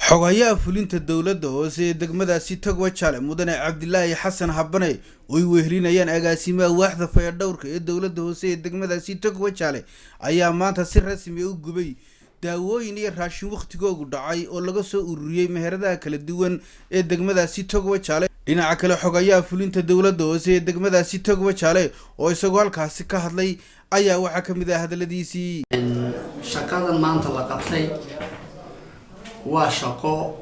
Xogayaha fulinta dowladda hoose ee degmadaasi Togwajaale, mudane Cabdilaahi Xasan Habane, oo ay wehelinayaan agaasimaha waaxda fayadhowrka ee dowladda hoose ee degmadaasi Togwajaale, ayaa maanta si rasmi ah u gubay daawooyin iyo raashin wakhtigoogu dhacay oo laga soo ururiyey meheradaha kala duwan ee degmadaasi Togwajaale. Dhinaca kale, xogayaha fulinta dowladda hoose ee degmadaasi Togwajaale oo isagoo halkaasi ka hadlay ayaa waxaa ka mid ah hadaladiisii: Shaqadan maanta la qabtay waa shaqo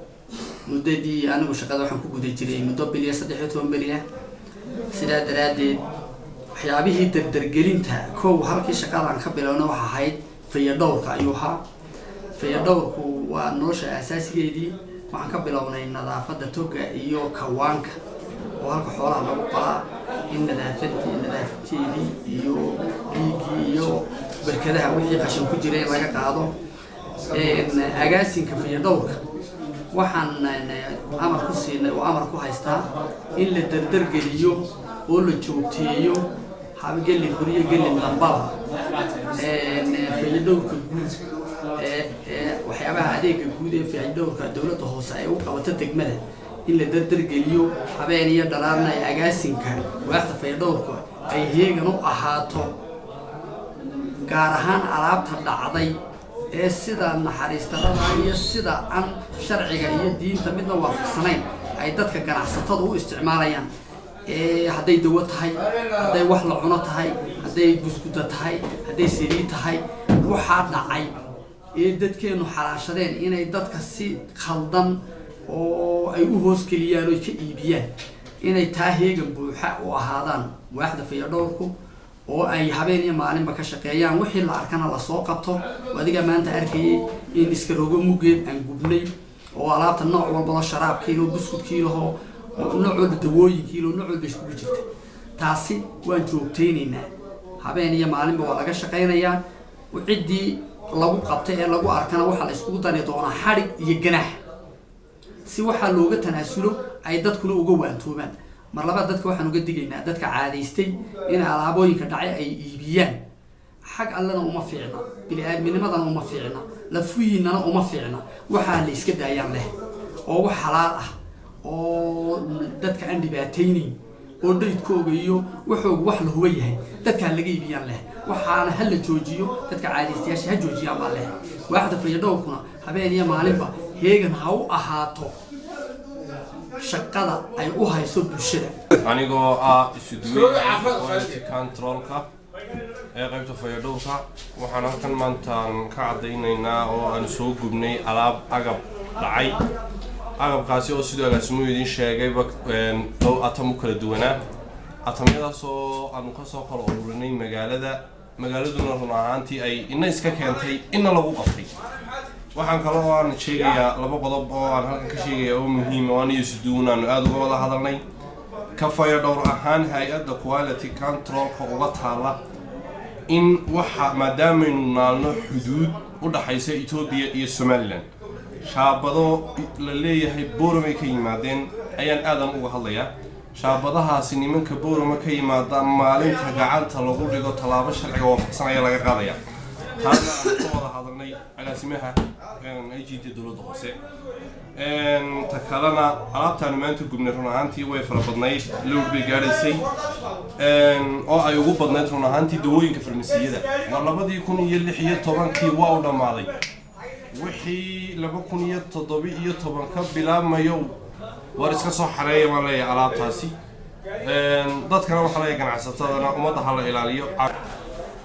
muddadii anigu shaqada waxaan ku guda jiray muddo bil iyo 13 beri ah. Sidaa daraaddeed, waxyaabihii dardargelinta kow halkii shaqadan ka bilowna waxa ahayd fayadhowrka ayuu ahaa. Fayadhowrku waa nolosha aasaasigeedii. Waxaan ka bilownay nadaafadda toga iyo kawaanka oo halka xoolaha lagu qalaa in nadaafadeedii iyo dhiiggii iyo barkadaha wixii qashin ku jira in laga qaado. Agaasinka fayadhowrka waxaan amar ku siinay oo amar ku haystaa in la dardargeliyo oo la joogteeyo habgelin horiyo gelin dambaba fayadhowrka guud ee waxyaabaha adeega guud ee fayadhowrka dowladda hoose ay u qabato degmada, in la dardargeliyo habeen iyo dhalaarna ay agaasinka waaxda fayadhowrka ay heegan u ahaato, gaar ahaan alaabta dhacday ee sida naxariistarada iyo sida aan sharciga iyo diinta midna waafaqsanayn ay dadka ganacsatada u isticmaalayaan, ee hadday dawo tahay, hadday wax la cuno tahay, hadday buskuda tahay, hadday saliid tahay, waxaa dhacay ee dadkeenu xalaashadeen inay dadka si khaldan oo ay u hoosgeliyaan oo ka iibiyaan, inay taa heegan buuxa u ahaadaan waaxda fayadhowrku oo ay habeen iyo maalinba ka shaqeeyaan. Wixii la arkana lasoo qabto. Adigaa maanta arkayay in iska rogo muggeed aan gubnay oo alaabta nooc walbalo, sharaabkiilo, buskudkiilaho, nooc walba, dawooyinkiilo, nooc walba iskugu jirta. Taasi waan joogtaynaynaa, habeen iyo maalinba waa laga shaqaynayaa. Ciddii lagu qabtay ee lagu arkana waxaa la iskugu dari doonaa xadhig iyo ganaax, si waxaa looga tanaasulo ay dadkuna uga waantoobaan. Mar labaad, dadka waxaan uga digaynaa dadka caadaystay in alaabooyinka dhacay ay iibiyaan. Xag allana uma fiicna, bini-aadminimadana uma fiicna, lafuyiinana uma fiicna. Waxaa la iska daayaan leh oo wax xalaal ah oo dadka aan dhibaataynayn oo dhaydkooga iyo waxooga wax la huba yahay dadkaa laga iibiyaan leh. Waxaana ha la joojiyo, dadka caadaystayaasha ha joojiyaan baa leh. Waaxda fayadhowrkuna habeen iyo maalinba heegan ha u ahaato shaqada ay u hayso bulshada. Anigoo ah isuduwaha quality controlka ee qaybta fayadhowrka, waxaan halkan maantaan ka caddaynaynaa oo aan soo gubnay alaab agab dhacay. Agabkaasi oo siduu agaasimuhu idiin sheegayba dhowr item u kala duwanaa, itemyadaas oo aanu kasoo kala ururinay magaalada. Magaaladuna run ahaantii ay ina iska keentay, ina lagu qabtay. Waxaan kale oo aan sheegayaa laba qodob oo aan halkan ka sheegaya oo muhiim oo aniyo isuduwan aanu aada uga wada hadalnay ka fayadhowr ahaan hay-adda quality controlka uga taala in waxa maadaamaynu naalno xuduud u dhaxaysa Etoobiya iyo Somaliland, shaabado la leeyahay Boramay ka yimaadeen ayaan aadan uga hadlayaa. Shaabadahaasi nimanka Boorama ka yimaada, maalinta gacanta lagu dhigo tallaabo sharciga waafaqsan ayaa laga qaadaya. Taasna aan ka wada hadalnay agaasimaha agt dowladda hoose. Ta kalena, alaabtaanu maanta gubnay run ahaantii way fara badnayd, lowr bay gaadhaysay, oo ay ugu badnayd run ahaantii dawooyinka farmasiyada. Waa 2016-kii waa u dhammaaday. Wixii 2017 ka bilaabmayo, war iska soo xareeya baan leeyahay alaabtaasi. Dadkana waxaa leeyahay, ganacsatadana, ummadda ha la ilaaliyo.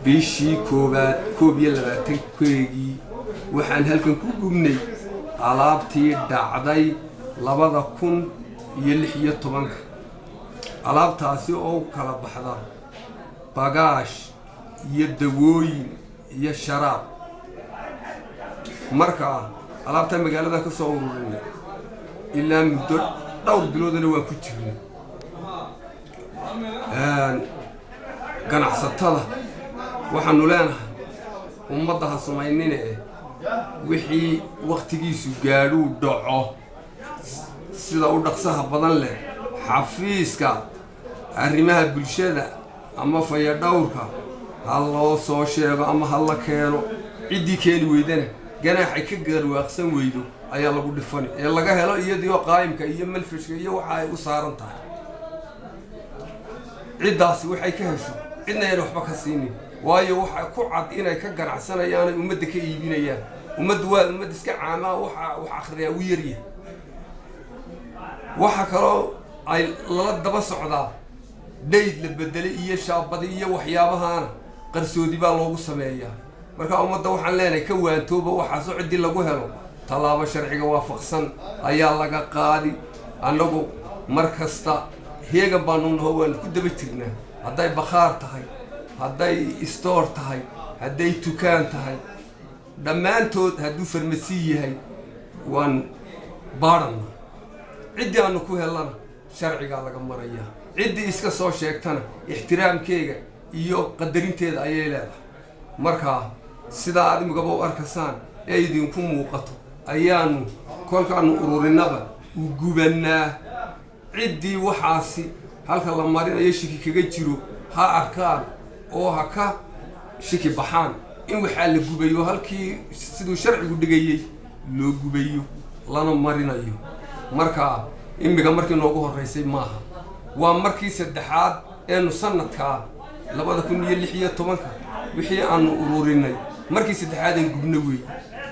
Bishii koowaad 21-keegii waxaan halkan ku gubnay alaabtii dhacday 2016-ka, alaabtaasi oo u kala baxda bagaash iyo dawooyin iyo sharaab. Markaa alaabtaa magaalada ka soo ururinay, ilaa muddo dhowr biloodana waan ku jirnay. Ganacsatada waxaanu leenahay, ummadda ha samaynine eh, wixii wakhtigiisu gaadhuu dhaco sida u dhaqsaha badan leh xafiiska arrimaha bulshada ama fayadhowrka ha loo soo sheego ama ha la keeno. Ciddii keeni weydana ganaaxay ka garwaaqsan weydo. Ayaa lagu dhifani ee laga helo iyadiioo qaayimka iyo malfishka iyo waxa ay u saaran tahay. Ciddaasi waxay ka hesho cidna ayaan waxba ka siinin, waayo waxa ku cad inay ka ganacsanayaan ay ummadda ka iibinayaan. Ummaddu waa ummad iska caamaa, waxa wax akhriyaa u yaryahay. Waxa kaloo ay lala daba socdaa dhayd la bedelay iyo shaabadi iyo waxyaabahaana qarsoodi baa loogu sameeyaa. Marka ummadda waxaan leenahay, ka waantooba waxaasoo ciddii lagu helo tallaabo sharciga waafaqsan ayaa laga qaadi. Annagu mar kasta heegan baanu naho, waanu ku daba jirnaa, hadday bakhaar tahay, hadday istoor tahay, hadday tukaan tahay, dhammaantood, hadduu farmasi yahay, waan baadhanna. Ciddii aanu ku helana sharcigaa laga marayaa. Ciddii iska soo sheegtana ixtiraamkeega iyo qadarinteeda ayay leedahay. Marka sidaa aad imigaba u arkasaan ee idinku muuqato ayaanu kolkaanu ururinaba u gubannaa. Ciddii waxaasi halka la marinayo shiki kaga jiro ha arkaan oo ha ka shiki baxaan in waxaa la gubayo halkii siduu sharcigu dhigayey loo gubayo lana marinayo. Marka imiga markii noogu horraysay maaha, waa markii saddexaad eenu sanadkaa 2016-ka wixii aanu ururinay markii saddexaadaan gubno weey.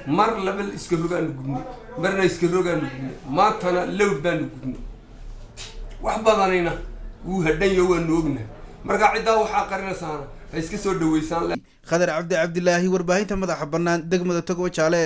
Mar laba iska rogaanu gubnay, marna iska rogaanu gubnay, maantana lowd baanu gubnay. Wax badanayna wuu hadhanyo, waanu ogna. Marka ciddaa waxaa qarinaysaana ha iska soo dhaweysaan. Khadar Cabdi Cabdilaahi, warbaahinta madaxa bannaan, degmada Togwajaale.